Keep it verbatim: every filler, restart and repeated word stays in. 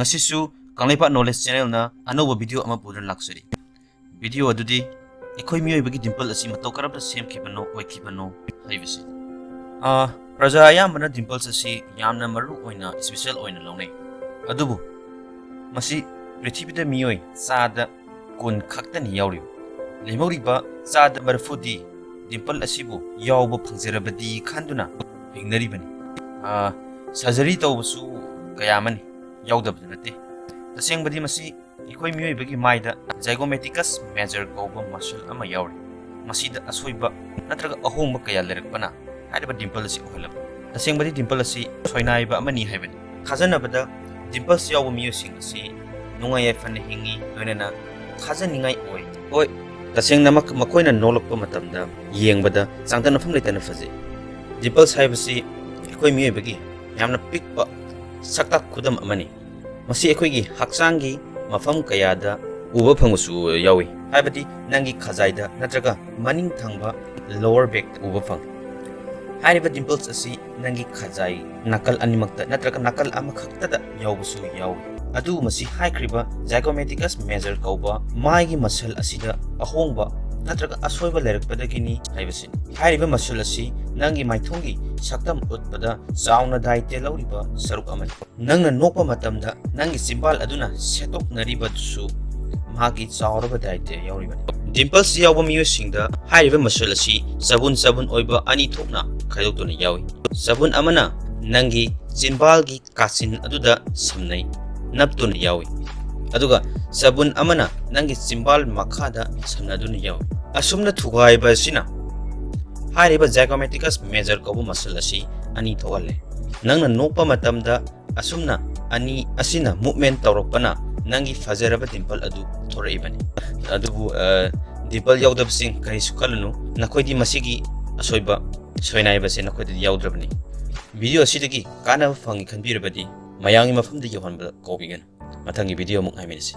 ꯉꯁꯤꯁꯨ ꯀꯪꯂꯩꯄꯥꯛ Knowledge Channelꯅ ꯑꯅꯧꯕ video ꯑꯃ ꯄꯨꯗꯨꯅ ꯂꯥꯛꯆꯔꯤ꯫ Video ꯑꯗꯨꯗꯤ ꯑꯩꯈꯣꯏ ꯃꯤꯑꯣꯏꯕꯒꯤ dimple ꯑꯁꯤ ꯃꯇꯧ ꯀꯔꯝꯅ ꯁꯦꯝꯈꯤꯕꯅꯣ, ꯑꯣꯏꯈꯤꯕꯅꯣ ꯍꯥꯏꯕꯁꯤꯅꯤ꯫ ꯑꯥ, ꯄ꯭ꯔꯖꯥ ꯑꯌꯥꯝꯕꯅ dimples ꯑꯁꯤ ꯌꯥꯝꯅ ꯃꯔꯨ ꯑꯣꯏꯅ, special ꯑꯣꯏꯅ ꯂꯧꯅꯩ꯫ ꯑꯗꯨꯕꯨ ꯃꯁꯤ ꯄ꯭ꯔꯤꯊꯤꯕꯤꯗ ꯃꯤꯑꯣꯏ ꯆꯥꯗ ꯀꯨꯟ ꯈꯛꯇꯅꯤ ꯌꯥꯎꯔꯤꯕ꯫ ꯂꯦꯝꯍꯧꯔꯤꯕ ꯆꯥꯗ ꯃꯔꯤꯐꯨꯗꯤ dimple ꯑꯁꯤꯕꯨ ꯌꯥꯎꯕ ꯐꯪꯖꯔꯕꯗꯤ ꯈꯟꯗꯨꯅ ꯍꯤꯡꯅꯔꯤꯕꯅꯤ꯫ ꯑꯥ, surgery ꯇꯧꯕꯁꯨ ꯀꯌꯥ ꯑꯃꯅꯤ, ꯌꯥꯎꯗꯕꯗꯤ ꯅꯠꯇꯦ꯫ ꯇꯁꯦꯡꯕꯗꯤ ꯃꯁꯤ ꯑꯩꯈꯣꯏ ꯃꯤꯑꯣꯏꯕꯒꯤ ꯃꯥꯏꯗ zygomaticus major ꯀꯧꯕ muscle ꯑꯃ ꯌꯥꯎꯔꯤ꯫ ꯃꯁꯤꯗ ꯑꯁꯣꯏꯕ ꯅꯠꯇ꯭ꯔꯒ ꯑꯍꯣꯡꯕ ꯀꯌꯥ ꯂꯩꯔꯛꯄꯅ ꯍꯥꯏꯔꯤꯕ dimple ꯑꯁꯤ ꯑꯣꯏꯍꯜꯂꯛꯄ꯫ ꯇꯁꯦꯡꯕꯗꯤ dimple ꯑꯁꯤ ꯁꯣꯏꯅꯥꯏꯕ ꯑꯃꯅꯤ ꯍꯥꯏꯕꯅꯤ꯫ ꯊꯥꯖꯅꯕꯗ dimples ꯌꯥꯎꯕ ꯃꯤꯑꯣꯏꯁꯤꯡ ꯑꯁꯤ ꯅꯨꯡꯉꯥꯏ ꯌꯥꯏꯐꯅ ꯍꯤꯡꯏ, ꯂꯣꯏꯅꯅ ꯊꯥꯖꯅꯤꯡꯉꯥꯏ ꯑꯣꯏ꯫ ꯍꯣꯏ, ꯇꯁꯦꯡꯅꯃꯛ ꯃꯈꯣꯏꯅ ꯅꯣꯛꯂꯛꯄ ꯃꯇꯝꯗ ꯌꯦꯡꯕꯗ ꯆꯥꯡꯗꯝꯅꯐꯝ ꯂꯩꯇꯅ ꯐꯖꯩ꯫ Dimples ꯍꯥꯏꯕꯁꯤ ꯑꯩꯈꯣꯏ ꯃꯤꯑꯣꯏꯕꯒꯤ ꯌꯥꯝꯅ ꯄꯤꯛꯄ ꯁꯛꯇꯥꯛ ꯈꯨꯗꯝ ꯑꯃꯅꯤ꯫ ꯃꯁꯤ ꯑꯩꯈꯣꯏꯒꯤ ꯍꯛꯆꯥꯡꯒꯤ ꯃꯐꯝ ꯀꯌꯥꯗ ꯎꯕ ꯐꯪꯕꯁꯨ ꯌꯥꯎꯏ, ꯍꯥꯏꯕꯗꯤ ꯅꯪꯒꯤ ꯈꯖꯥꯏꯗ ꯅꯠꯇ꯭ꯔꯒ ꯃꯅꯤꯡ ꯊꯪꯕ lower backꯇ ꯎꯕ ꯐꯪꯏ꯫ ꯍꯥꯏꯔꯤꯕ dimples ꯑꯁꯤ ꯅꯪꯒꯤ ꯈꯖꯥꯏ ꯅꯥꯀꯜ ꯑꯅꯤꯃꯛꯇ ꯅꯠꯇ꯭ꯔꯒ ꯅꯥꯀꯜ ꯑꯃꯈꯛꯇꯗ ꯌꯥꯎꯕꯁꯨ ꯌꯥꯎꯏ꯫ ꯑꯗꯨꯕꯨ ꯃꯁꯤ ꯍꯥꯏꯈ꯭ꯔꯤꯕ zygomaticus major ꯀꯧꯕ ꯃꯥꯏꯒꯤ muscle ꯑꯁꯤꯗ ꯑꯍꯣꯡꯕ ꯅꯠꯇ꯭ꯔꯒ ꯑꯁꯣꯏꯕ ꯂꯩꯔꯛꯄꯗꯒꯤꯅꯤ ꯍꯥꯏꯕꯁꯤꯅꯤ꯫ ꯍꯥꯏꯔꯤꯕ muscle ꯑꯁꯤ ꯅꯪꯒꯤ ꯃꯥꯏꯊꯣꯡꯒꯤ ꯁꯛꯇꯝ ꯎꯠꯄꯗ ꯆꯥꯎꯅ ꯗꯥꯏꯇ꯭ꯌ ꯂꯧꯔꯤꯕ ꯁꯔꯨꯛ ꯑꯃꯅꯤ꯫ ꯅꯪꯅ ꯅꯣꯛꯄ ꯃꯇꯝꯗ ꯅꯪꯒꯤ ꯆꯤꯝꯕꯥꯜ ꯑꯗꯨꯅ ꯁꯦꯠꯇꯣꯛꯅꯔꯤꯕꯗꯨꯁꯨ ꯃꯍꯥꯛꯀꯤ ꯆꯥꯎꯔꯕ ꯗꯥꯏꯇ꯭ꯌ ꯌꯥꯎꯔꯤꯕꯅꯤ꯫ Dimples ꯌꯥꯎꯕ ꯃꯤꯑꯣꯏꯁꯤꯡꯗ ꯍꯥꯏꯔꯤꯕ muscle ꯑꯁꯤ ꯆꯕꯨꯟ ꯆꯕꯨꯟ ꯑꯣꯏꯕ ꯑꯅꯤ ꯊꯣꯛꯅ ꯈꯥꯏꯗꯣꯛꯇꯨꯅ ꯌꯥꯎꯏ꯫ ꯆꯕꯨꯟ ꯑꯃꯅ ꯅꯪꯒꯤ ꯆꯤꯝꯕꯥꯜꯒꯤ ꯀꯥꯆꯤꯟ ꯑꯗꯨꯗ ꯁꯝꯅꯩ, ꯅꯞꯇꯨꯅ ꯌꯥꯎꯏ, ꯑꯗꯨꯒ ꯆꯕꯨꯟ ꯑꯃꯅ ꯅꯪꯒꯤ ꯆꯤꯝꯕꯥꯜ ꯃꯈꯥꯗ ꯁꯝꯅꯗꯨꯅ ꯌꯥꯎꯏ꯫ ꯑꯁꯨꯝꯅ ꯊꯨꯒꯥꯏꯕ ꯑꯁꯤꯅ ꯍꯥꯏꯔꯤꯕ zygomaticus major ꯀꯧꯕ muscle ꯑꯁꯤ ꯑꯅꯤ ꯊꯣꯛꯍꯜꯂꯦ꯫ ꯅꯪꯅ ꯅꯣꯛꯄ ꯃꯇꯝꯗ ꯑꯁꯨꯝꯅ ꯑꯅꯤ ꯑꯁꯤꯅ movement ꯇꯧꯔꯛꯄꯅ ꯅꯪꯒꯤ ꯐꯖꯔꯕ dimple ꯑꯗꯨ ꯊꯣꯔꯛꯏꯕꯅꯤ꯫ ꯑꯗꯨꯕꯨ, ꯑ, dimple ꯌꯥꯎꯗꯕꯁꯤꯡ ꯀꯔꯤꯁꯨ ꯈꯜꯂꯨꯅꯨ, ꯅꯈꯣꯏꯗꯤ ꯃꯁꯤꯒꯤ ꯑꯁꯣꯏꯕ ꯁꯣꯏꯅꯥꯏꯕꯁꯦ ꯅꯈꯣꯏꯗꯗꯤ ꯌꯥꯎꯗ꯭ꯔꯕꯅꯤ꯫ Video ꯑꯁꯤꯗꯒꯤ ꯀꯥꯟꯅꯕ ꯐꯪꯏ ꯈꯟꯕꯤꯔꯕꯗꯤ ꯃꯌꯥꯝꯒꯤ ꯃꯐꯝꯗ ꯌꯧꯍꯟꯕꯗ ꯀꯥꯎꯕꯤꯒꯅꯨ꯫ ꯃꯊꯪꯒꯤ video ꯑꯃꯨꯛ ꯉꯥꯏꯃꯤꯟꯅꯁꯤ꯫